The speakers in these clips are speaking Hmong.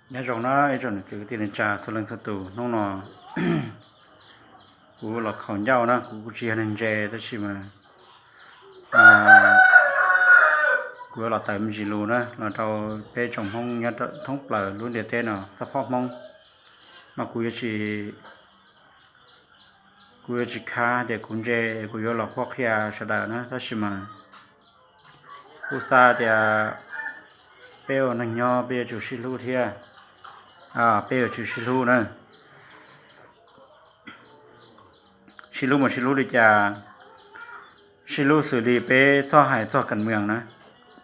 Nyob zoo na ib tsoom niam txiv kwv tij neej tsa txhua leej txhua tus. Hnub no kuv los khaus ncauj na, kuv kuj tsis yog neeg ntse tab sis mas kuv yuav los tawm me ntsis lus na los rau peb tsoom Hmoob nyob thoob plaws lub ntiaj teb no, txog phob Hmoob mas kuv yuav tsis, kuv yuav tsis khav tias kuv ntse, kuv yuav los qhuab qhia sawv daws na, tab sis mas kuv xav tias peb ua neeg nyob peb yuav tsum sib hlub thiab. Peb yuav tsum sib hlub na. Sib hlub mas sib hlub li cas? Sib hlub xws li peb txhob hais txog kas mees na,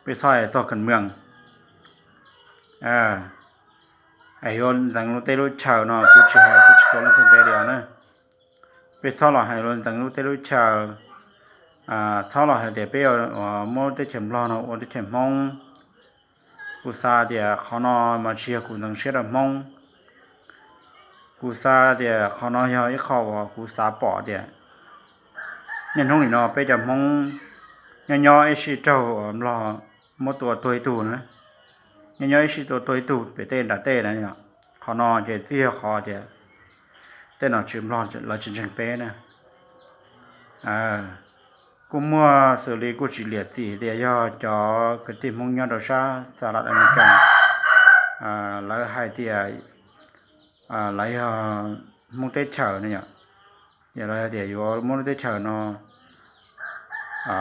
peb txhob hais txog kas mees. Es yuav ntxeev lub teb lub chaws no kuv tsis hais, kuv tsis tuav leej twg npe li os na. Peb txhob los hais yuav ntxeev lub teb lub chaws, txhob los hais tias peb yuav muab teb chaws Nplog no ua teb chaws Hmoob. Kuv xav tias qhov no mas tsis yog kuv ntxeev siab rau Hmoob. Kuv xav tias qhov no yog ib qho uas kuv xav pom tias niaj hnub nim no peb cov Hmoob nyob nyob ib sij raug uas Nplog muab tua tuag ib tug na, nyob nyob ib sij tua tuag ib tug pem tej nram tej na yom. Qhov no ces twb yog qhov tias tej nom tswv Nplog lawv tsis ntseeg peb na. Kuj muaj xws li kuj tsis liam txim tias yog cov kwv tij Hmoob nyob rau sab Xas Las Amelikas, lawv hais tias lawv yog Hmoob teb chaws no yom, lawv hais tias yuav muab lub teb chaws no,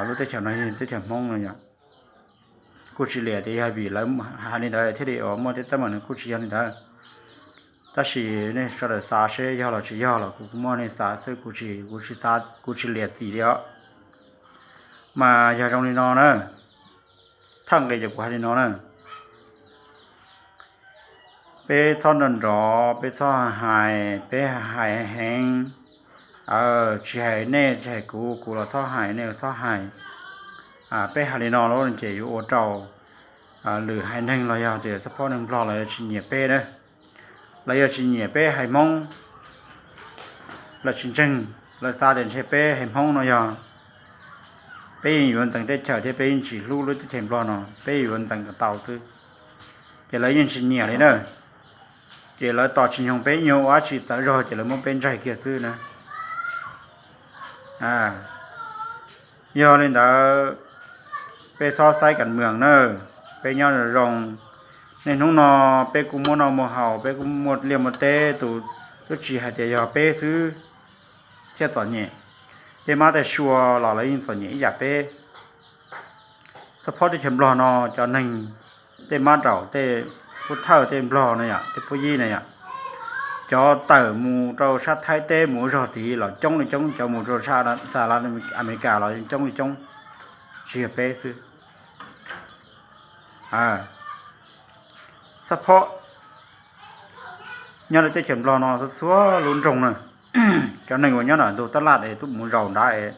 lub teb chaws no yog teb chaws Hmoob no yom. Kuj tsis liam tias yog vim lawv hais li ntawd thiaj li muaj tej teeb meem no, kuj tsis yog li ntawd. Tab sis nej sawv daws xav seb yog los tsis yog los kuv muab nej xav xwb, kuv tsis, kuv tsis liam txim li os. Mas yog zoo li no na, thaj nqi ces kuv hais li no na, peb txhob nrov nrov, peb txhob hais, peb hais heev, tsis hais nej tsis hais kuv, kuv los txhob hais, nej los txhob hais. Peb hais li no lawm ces yuav ua rau lwm haiv neeg los yog tias txog phob neeg Nplog los yuav tsis nyiam peb na, los yuav tsis nyiam peb haiv Hmoob, los tsis ntseeg, lawv xav tias ntshe peb haiv Hmoob no yog peb yeej yuav ntxeev teb chaws thiab peb yeej tsis hlub lub teb chaws Nplog no, peb yuav ntxeev kom tau xwb, ces lawv yeej tsis nyiam li na. Ces lawv tos tsis nyoog peb nyuag ua dab tsi txawv zog ces lawv muab peb ntsaig kiag xwb na. Yog li ntawd, peb txhob xaiv kas mees na, peb nyob zoo zoo. Niaj hnub no peb kuj muaj noj muaj haus, peb kuj muaj liaj muaj teb, tus twb tsis hais tias yog peb xwb thiaj txom nyem, tej mab tej sua los lawv yeej txom nyem ib yam peb. Txog phob teb chaws Nplog no cov neeg, tej mab daum, tej pub thawj, tej Nplog no yom, tej pub yib no yom, cov tawm mus rau sab Thaib teb mus ua zog tid los coob li coob, cov mus rau sab Xas Las Amelikas los coob li coob, tsis yog peb xwb. Txog phob nyob rau teb chaws Nplog no txhua lub nroog na, cov neeg uas nyob ntawm ntug tab laj es tuaj mus zaum nrad es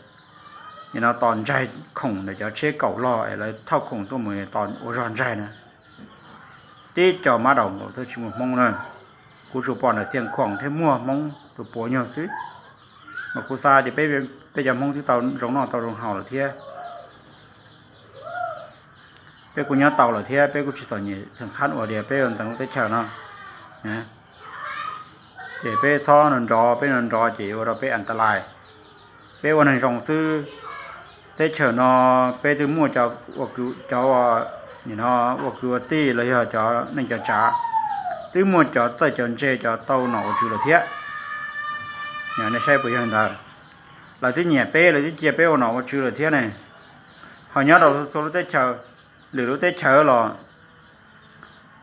nim no tos ntsaig khoom ntawm cov tsheb kaum log es lawv thauj khoom tuaj mus tos ua zog ntsaig na, tib co mab daum nkaus twb tsis muaj Hmoob na. Kuv tsuas pom ntawm Xias Khuam thiab muaj Hmoob tus puav nyuag xwb, mas kuv xav tias peb cov Hmoob twb tau zoo noj tau zoo haus lawm thiab. Peb kuj nyob tau lawm thiab, peb kuj tsis txom nyem tseem qhab uas tias peb yuav ntxeev lub teb chaws no. Ces peb txhob nrov nrov, peb nrov nrov ces yuav ua rau peb as tas lais. Peb ua neeg zoo xwb, teb chaws no peb twb muaj cov, cov ua kwv ua tij los yog cov neej cov tsav, twb muaj cov txawj cov ntse cov tau nom ua tswv lawm thiab. Nej saib puas yog li ntawd? Lawv twb nyiam peb, lawv twb cia peb ua nom ua tswv lawm thiab ne. Ho nyob rau txhua lub teb chaws, lwm lub teb chaws los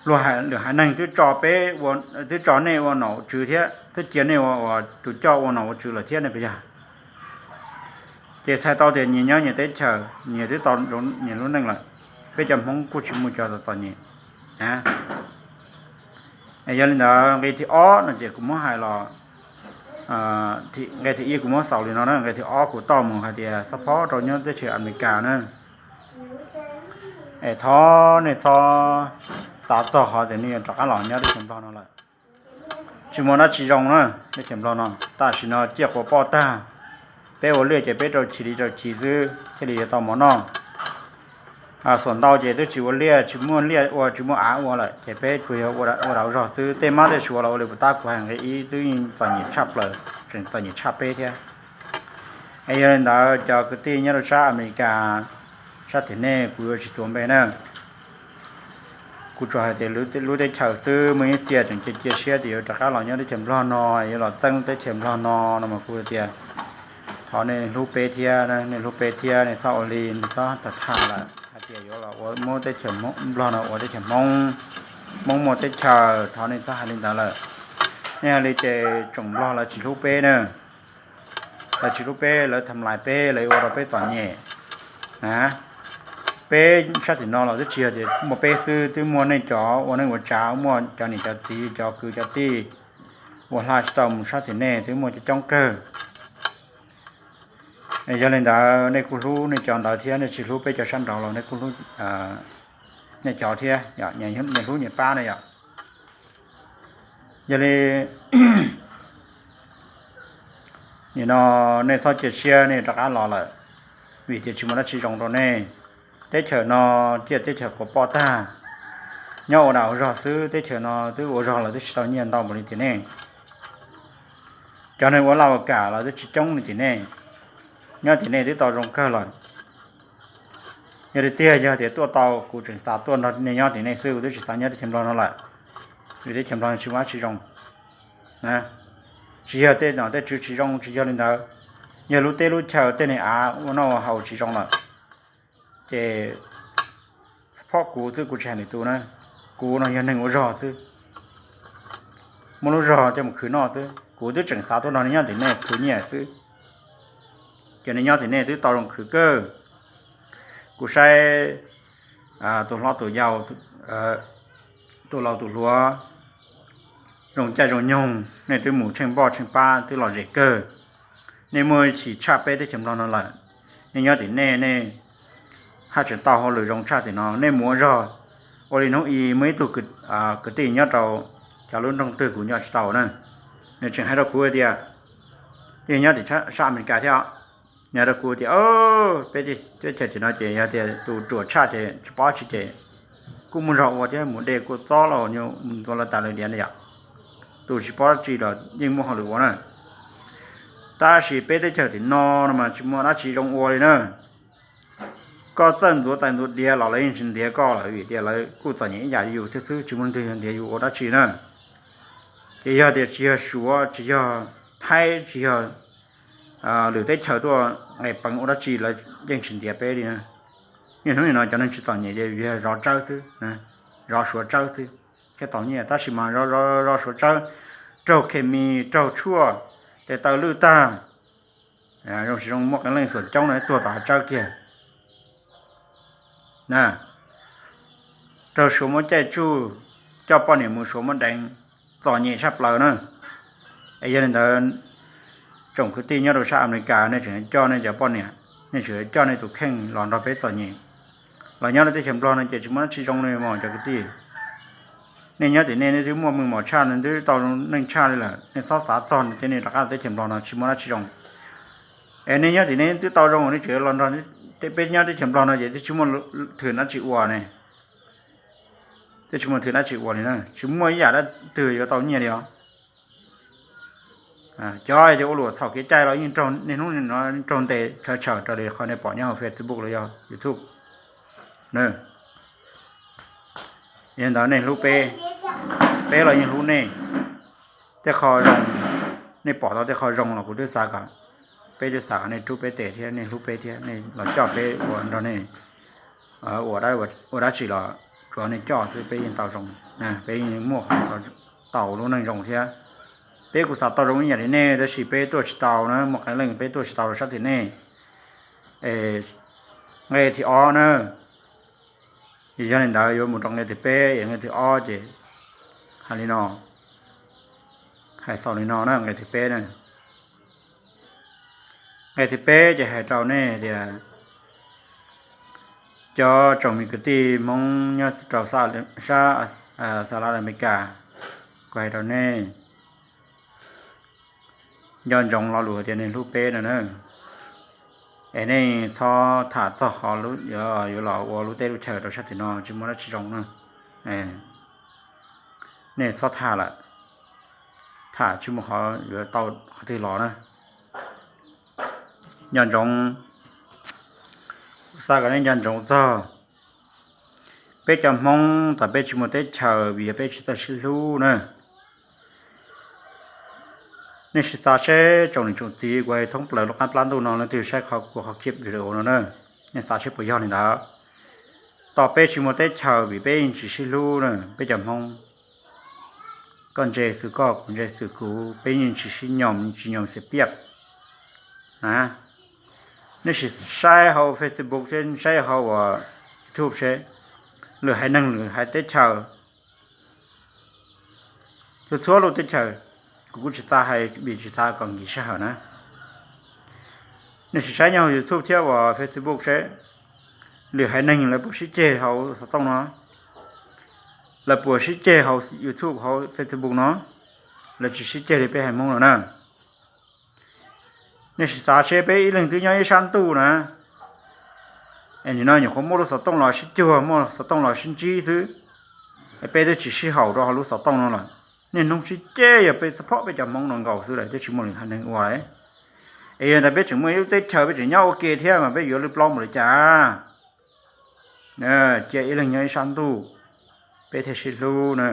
luag, lwm haiv neeg twb tso peb, twb tso nej ua nom ua tswv thiab, twb cia nej ua tus coj ua nom ua tswv lawm thiab ne puas yog? Ces txhais tau tias nyias nyob nyias teb chaws, nyias twb tau nyias lub neej lawm. Peb cov Hmoob kuj tsis muaj cov txom txom nyem. Es yog li ntawd nqe thib ob no ces kuv muab hais los, nqe thib ib kuv muab xaus li no na, nqe thib ob kuv toj mus hais tias txhob phob rau nyob teb chaws Amelikas na. Es thov nej txhob xav txog qhov tias nej yuav rov qab los nyob teb chaws Nplog no lawm. Tsis muaj dab tsi zoo na, teb chaws Nplog no tam sim no ciaj quas poj tag, peb ua liaj ces peb rau chis li rau chis xwb thiaj li yuav tau mov noj. Xuam ntau ces twb tsis ua liaj, tsis muaj liaj ua, tsis muaj av ua lawm, ces peb tsuas yog ua daus zog xwb. Tej mab tej suav los ua li puas tab kuv hais nqe ib, twb yeej txom nyem tshaj plaws, tseem txom nyem tshaj peb thiab. Es yog li ntawd cov kwv tij nyob rau sab Amelikas, sab tim nej kuv yuav tsis tuav npe na. Kuv tsuas hais tias lub teb chaws xwb, muaj ib txhia tseem cia cia siab tias yuav rov qab los nyob teb chaws Nplog no, yuav los txeeb teb chaws Nplog no no mas kuv tias thov nej hlub peb thiab, nej hlub peb thiab, nej txhob ua li, nej txhob tham tham lawm hais tias yuav los ua muab teb chaws Nplog no ua teb chaws Hmoob, Hmoob muaj teb chaws, thov nej txhob hais li ntawd lawm. Nej hais li ces tsoom Nplog lawv tsis hlub peb na, lawv tsis hlub peb, lawv tham lais peb, lawv ua rau peb txom nyem na. Peb sab tim no los twb tsis yog tias muaj peb xwb, twb muaj nej cov ua neej ua tsav, muaj cov niam cov txiv, cov kwv cov tij uas hla tsis tau mus sab tim nej twb muaj coob coob kawg. Yog li ntawd nej kuj hlub nej cov ntawd thiab, nej tsis hlub peb cov sab nraud los nej kuj hlub nej cov thiab, nyias hlub nyias pab na yom. Yog li nim no nej txhob cia siab, nej rov qab los lawm, vim tias tsis muaj dab tsi zoo rau nej. Teb chaws no ciaj teb chaws quas poj tag, nyob ua daus ua zog xwb, teb chaws no twb ua zog lawm twb tsis tau nyiaj ntau npaum li tim nej. Cov neeg ua laj ua kam los twb tsis coob li tim nej, nyob tim nej twb tau zoo kawg lawm. Yog li tiag yog tias tuaj tau, kuv tseem xav tuaj nrog nej nyob tim nej xwb, kuv twb tsis xav nyob teb chaws Nplog no lawm, vim teb chaws Nplog no tsis muaj dab tsi zoo. Tsis yog tej nom tej tswv tsis zoo, tsis yog li ntawd, yog lub teb lub chaw tej neeg av ua noj ua haus tsis zoo lawm. Ces phob kuv xwb, kuv tsis hais lwm tus na, kuv no yog neeg ua zog xwb, muaj lub zog coj mus khwv noj xwb. Kuv twb tseem xav tuaj nrog nej nyob tim nej khwv nyiaj xwb, ces nej nyob tim nej twb tau zoo khwv kawg. Kuv saib tus hlob tus yau, tus laus tus hluas, zoo caij zoo nyoog, nej twb mus tsheej npoj tsheej pab twb lom zem kawg. Nej muaj ib chim tshaj peb teb chaws Nplog no lawm. Nej nyob tim nej, nej haj tseem tau hauj lwm zoo tshaj tim no. Nej mus ua zog, ua li hnub i muaj ib tug kwv tij nyob rau cov lub nroog twg kuv nco tsis tau na, nws tseem hais rau kuv tias, nyob tim sab Amelikas thiab, nws hais rau kuv tias, peb teb chaws tim no ces yog tias tus ruam tshaj ces tsis paub tsi ces kuj muaj zog ua thiab, mus de kua txob los mus ntua lawv tas lawv diav na yom. Tus tsis paub dab tsi los yeej muaj hauj lwm ua na. Tab sis peb teb chaws tim no no mas tsis muaj dab tsi zoo ua li na. Koj txawj ntxuav tais ntxuav diav los lawv yeej tsis ntiav koj lawm, vim tias lawv kuj txom nyem ib yam li yus thiab xwb, tsis muaj leej twg yuav ntiav yus ua dab tsi na. Ces yog tias tsis yog Suav, tsis yog Thaib, tsis yog lwm teb chaws tuaj nqes peev ua dab tsi lawv yeej tsis ntiav peb li na. Niaj hnub nim no cov neeg tsis txom nyem ces yog zov tsawb xwb, zov Suav tsawb xwb thiaj tau nyiaj, tab sis mas zov Suav tsawb, raug khes mis, raug tshuaj, tes taw lwj tag, zoo tsis zoo muaj qee leej xum coob no tuag tom hav tsawb kiag na. Raug Suav muab caij tsuj, coj poj niam mus Suav muab deev, txom nyem tshaj plaws na. Es yog li ntawd, tsoom kwv tij nyob rau sab Amelikas, nej tseem coj nej cov poj niam, nej tseem coj nej tus kheej los nrog peb txom nyem, los nyob rau teb chaws Nplog no ces tsis muaj dab tsi zoo li mas cov kwv tij. Nej nyob tim nej, nej twb muaj meej mom tshaj, nej twb tau neej tshaj li lawm, nej txhob xav txog tias nej rov qab los teb chaws Nplog no tsis muaj dab tsi zoo. Es nej nyob tim nej twb tau zoo, nej tseem los nrog peb nyob teb chaws Nplog no ces twb tsis muaj thwm dab tsi ua ne. Twb tsis muaj thwm dab tsi ua li na, tsis muaj ib yam dab twg yuav tau nyiaj li os. Cov ua luam txhaum kev cai los yeej raug, niaj hnub no raug ntes tshawv tshawv raws li qhov nej pom nyob hauv Facebook los yog YouTube. Yog li ntawd nej hlub peb, peb los yeej hlub nej. Tej qho zoo, nej pom tau tej qho zoo los kuv twb xav kom, peb twb xav kom nej rub peb tes thiab nej hlub peb thiab, nej los coj peb ua nrog nej ua dab tsi los tsuav nej coj xwb, peb yeej tau zoo, peb yeej muaj qhov tau lub neej zoo thiab. Peb kuj xav tau zoo ib yam li nej, tab sis peb tuaj tsis tau na, muaj qee leej peb tuaj tsis tau rau sab tim nej. Es nqe thib ob na, yog li ntawd yuav mus rau nqe thib peb, es nqe thib ob ces hais li no, hais xaus li no na, nqe thib peb na. Nqe thib peb ces hais rau nej tias, cov tsoom me kwv tij Hmoob nyob rau sab Xas Las Amelikas, kuv hais rau nej, nco ntsoov lo lus tias nej hlub peb no na. Es nej txhob tham txog qhov yuav los ua lub teb lub chaw rau sab tim no tsis muaj dab tsi zoo na. Nej txhob tham lawm, tham tsis muaj qhov yuav tau qhov twg los na. Nco ntsoov, xav kom nej nco ntsoov txog peb cov Hmoob tas peb tsis muaj teb chaws vim yog peb tsis tau sib hlub na. Nej sim xav seb tsoom niam tsoom txiv kuv hais thoob plaws lub qab plab ntuj no leej twg saib qhov kuv qhov clip video no na, nej xav seb puas yog li ntawd. Tos peb tsis muaj teb chaws vim peb yeej tsis sib hlub na peb cov Hmoob. Koj ntse xwm koj, kuv ntse xwm kuv, peb yeej tsis sib nyoos, tsis nyoos xim piaj na. Nej sim saib hauv Facebook seb, saib hauv uas YouTube seb, lwm haiv neeg lwm haiv teb chaws, txhua txhua lub teb chaws, kuv kuj tsis xav hais vim tsis xav kom nkim sij hawm na. Nej sim saib nyob hauv YouTube thiab uas Facebook seb, lwm haiv neeg lawv puas sib ceg hauv xov tooj no, lawv puas sib ceg hauv YouTube hauv Facebook no, lawv tsis sib ceg li peb haiv Hmoob no na. Nej sim xav seb peb ib leeg twb nyob ib sab ntuj na, es nim no nyuam qhuav muaj lub xov tooj los sib cuag, muaj xov tooj los sib ntsib xwb, es peb twb tsis sib haum rau hauv lub xov tooj no lawm. Niaj hnub sib ceg yog peb xav phob peb cov Hmoob no nkaus xwb lawm twb tsis muaj lwm haiv neeg ua li. Es yog ntawd peb tseem muaj ib lub teb chaws peb tseem nyob ua ke thiab mas peb yuav lub plaub npaum li cas? Cia ib leeg nyob ib sab ntuj, peb thiaj sib hlub na,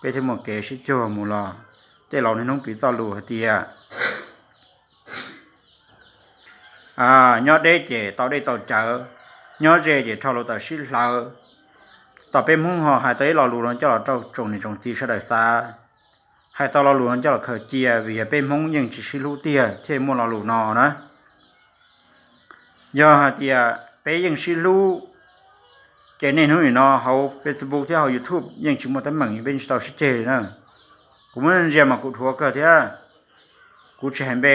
peb thiaj muaj kev sib cuag mus los. Tej laus niaj hnub piv txoj lus hais tias nyob deb ces tau dej tau cawv, nyob ze ces rho lus tawm sib hlawv. Tos peb Hmoob ho hais tau ib lo lus no coj los rau tsoom niam tsoom txiv sawv daws xav, hais tau lo lus no coj los khaws cia vim yog peb Hmoob yeej tsis sib hlub tiag thiaj muaj lo lus no na. Yog hais tias peb yeej sib hlub, ces niaj hnub nim no hauv Facebook thiab hauv YouTube yeej tsis muaj teeb meem, peb yeej tsis tau sib ceg li na. Kuv muab ntsia mas kuv dhuav kawg thiab, kuv tsis hais npe.